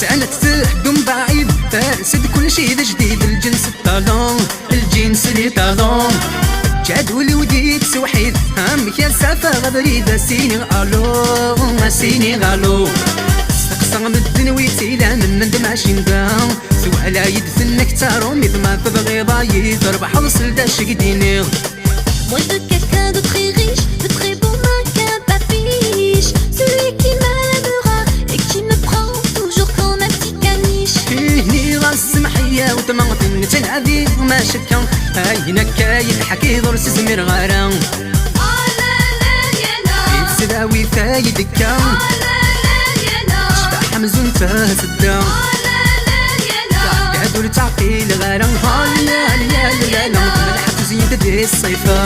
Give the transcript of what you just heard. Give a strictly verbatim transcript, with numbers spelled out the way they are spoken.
Sɛant teḥdum baɛid, ters-d kulci d ajdid, lǧens d talon, lǧins di talon. Ǧǧad ul-iw di teswiḥit, amek ara safeɣ abrid, asini alo, asini alo. Steqsa medden wi tt-ilan, nnan-d mačči n da. Twala-yi-d tenna-k d taṛumit, ma tebɣiḍ ad yi-trebḥeḍ, sel-d acu k-d-iniɣ. Moi je veux quelqu'un de très riche, de très beau, mais qu'un papiche. Celui qui m'aimera et qui me prend toujours comme un petit caniche. Ih, nniɣ-as smeḥ-iyi a weltma, nettnadi ma cekka. Ayen akka yelḥa-k-id ur s-zmireɣ ara. Di tesdawit ay d-tekka. Tecbeḥ amzun d tasedda. Tɛedda-d ur tt-ɛqileɣ ara. Melḥet tezyen-d di ṣṣifa.